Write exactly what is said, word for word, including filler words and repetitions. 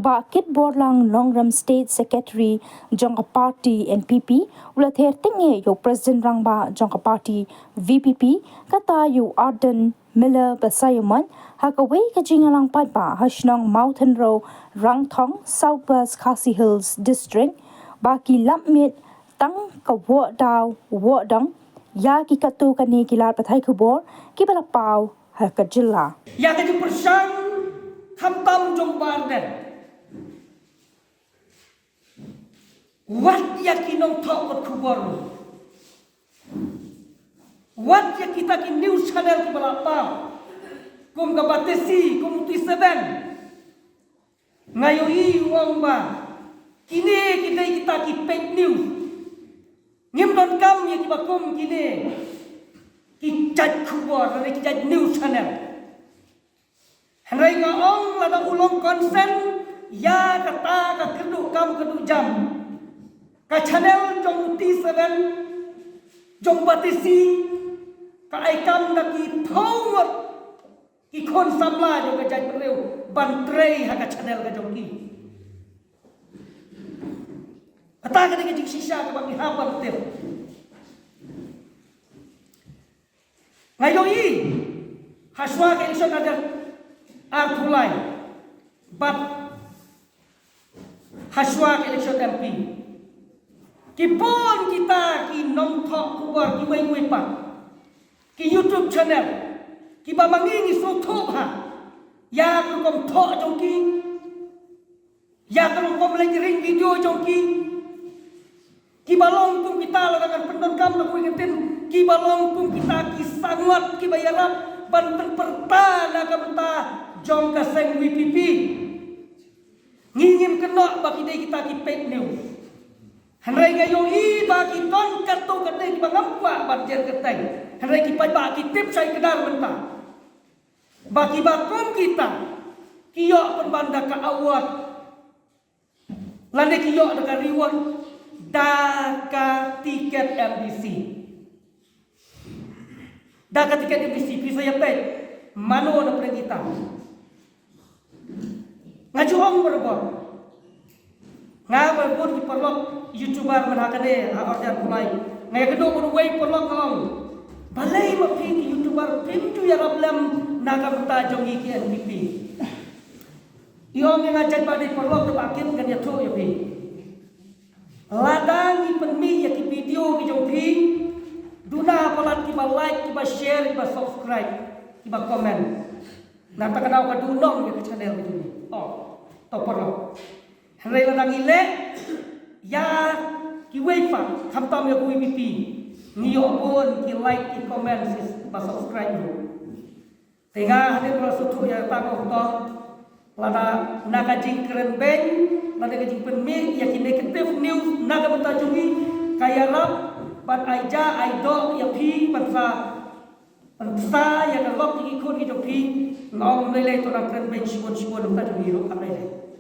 Bah Kitborlang Nongrem, State Secretary jong ka party N P P, u la ther tyngeh ïa u President Rangbah jong ka party V P P, kata ïa u Ardent Miller Basaiawmoit, ha kawei ka jingïalang paidbah ha shnong Mawthenro, Rangthong, South West Khasi Hills District, ba ki lap miet tang ka woh daw woh dong ïa ki katto katne ki lad pathai khubor kiba la paw ha ka jylla. Ïa ka jingpyrshang khamtam jong u Bah Ardent, wat ïa ki nongthoh kot khubor, wat ïa kita ki news channel kiba la paw kum ka Batesi, kum u T seven. Nga ïohi u ong ba kine ki dei kita ki fake news. Ngim donkam ïa kiba kum kine ki jait khubor, ki jait news channel. Hynrei nga ong, lada u long concern ïa kata ka kyrduh kam kyrduh jam, ka channel jong u T seven, jong Batesi, ka ai kam da ki thoh ngut ki khun samla jong ka jaitbynriew ban trei ha ka channel ka jong ki. Kata ka dei ka jingshisha kaba ngi hap ban tip. Nga ïohi, ha shuwa ka election ar hajar arphew lai bad ha shuwa ka election M P, ki bun kita ki nongthoh khubor kiwei kiwei pat, ki YouTube channel, kiba ma ngi ngi sngewthuh bha ïa ka rukom thoh jong ki, ïa ka rukom leit ring video jong ki. Kiba long kum kita, lada ngan pyndonkam da kawei ka ktien, kiba long kum kita ki sangot kiba ïarap ban pynpyrta na ka bynta jong ka seng V P P. Ngi ngim kynnoh ba ki dei kita ki fake news. Hynrei nga ïohi ba ki don katto katne kiba ngam kwah ban jer kyrteng, hynrei ki paidbah ki tip shai kdar mynta ba kiba kum kita ki ïoh pynban da ka award, lane ki ïoh da ka reward da ka tiket M D C. Da ka tiket M D C, phi sa ïa peit mano na pdeng kita. Nga ju ong barabor, nga ba bun ki paralok YouTuber mynta ha kane ha Orjan Pulai, nga ïa kdew bad uwei u paralok, nga ong, balei ma phi ki YouTuber phim ju ïarap lem na ka bynta jong ngi ki N P P? I ong ïa nga, jait ba dei paralok, da ba kin ngan ïathuh ïa phi. Lada ngi pynmih ïa ki video ki jong phi, duna palat kiba like, kiba share, kiba subscribe, kiba comment. Na kata ka daw ka duna ïa ka channel ka jong ngi. Oh, to paralok. Hynrei lada ngi leh ïa kiwei pat, khamtam ïa ka V P P, ngi ïoh bun ki like, ki comment, kiba subscribe ruh. Te nga hadien ba la sngewthuh ïa kata ka, to, lada na ka jingkren beiñ, lada ka jingpynmih ïa ki negative news na ka bynta jong ngi ka ïarap ban ai ja ai doh ïa phi, ban sa, ban sa ïa ka lok ïa ki khun ki jong phi, nga ong ym lei lei, to nang kren beiñ shibun shibun na ka bynta jong ngi ruh, kam lei lei.